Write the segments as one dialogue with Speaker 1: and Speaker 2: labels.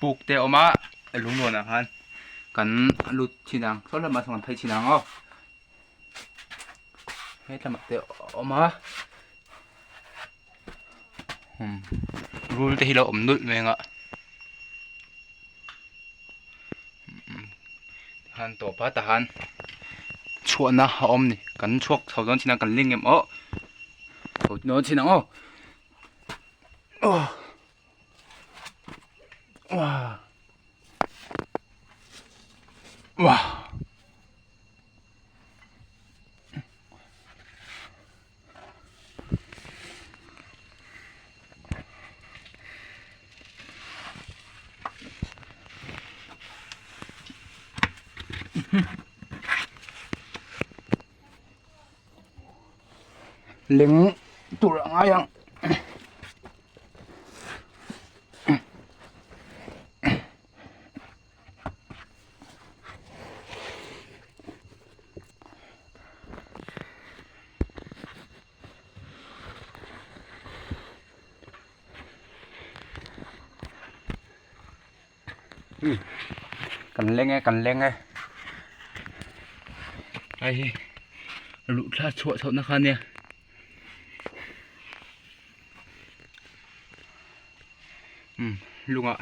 Speaker 1: Puk te a awm a lunglawn ah khan kan lut thin ang saw lamah sawn kan phei thin ang aw hetlamah te a awm a umm rul te hi lo awm nulh mai ang a han tawp a tahan chhuahna a awm ni kan chhuak chho dawn chin a kan ling em aw chho dawn chin ang aw aw. Wow. Wow. Leng tur a ngai ang. Kan leng e kan leng e hei hi luh thla chhuah chhoh na kha ania. Umm lungah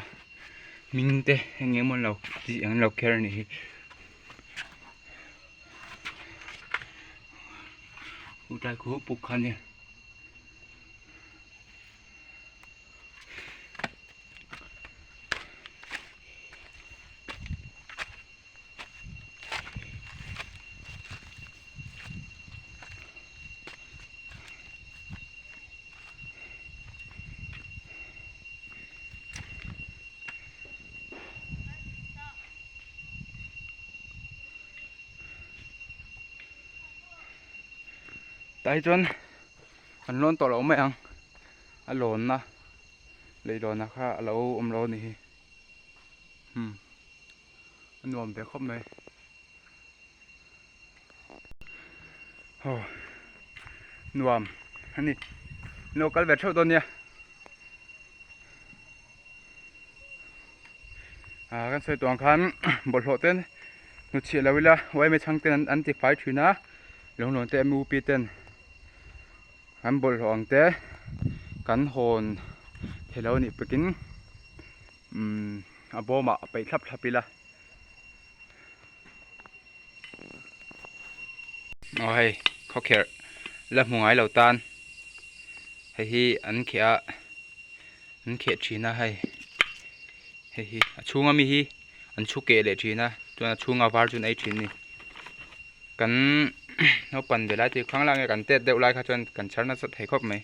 Speaker 1: hming te eng eng emaw an lo tih an lo kher a nih hi chutlai khu puk kha ania. Tah hi chuan an lawn tawh lo mai ang a lawnna leihlawnah kha a lo awm lo a nih hi umm a nuam ve khawp mai. Aw nuam a ni lo kal ve theuh dawn nia ah kan sawi tawh ang khan bawlhhlawh te hnutchhiah lo ila yma chhang ten an ti fai thin a lunglawn te mup ten an bawlhhlawh ang te kan hawn thei lo a nih pakin umm a bawmah a peih thlap thlap ila. Aw hei khawkherh la hmu ngai lo tan hei hi an kheh a an kheh thin a hei hei hi a chhung ami hi an chhu keh leh thin a chuan a chhunga var chu an ei thin a ni kan naupang ve lai te khang lai nge kan tet deuh lai kha chuan kan chhar nasa thei khawp mai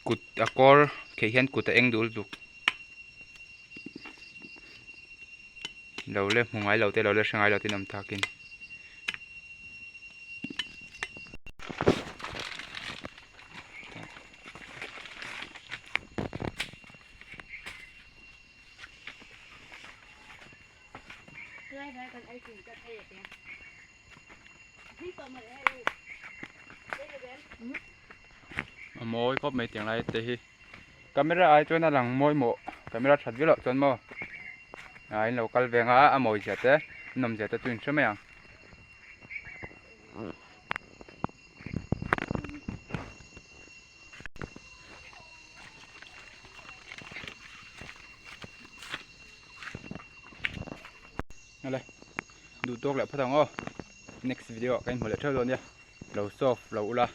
Speaker 1: kut a kawr kheh hian kut a eng dul duk. Lo le hmu ngai lo te lo le hre ngai lo te in awm takin. A mawi khawp mai tiang lai te hi. Camera ai chuan a lang mawi mawh camera that viau loh chuan maw ah in lo kal veng a a mawi zia te a nawm zia te chu in hre mai ang. Awle duh tawk leh phawt ang aw next video ah ka inhmu leh theuh dawn nia lo solve lo ula.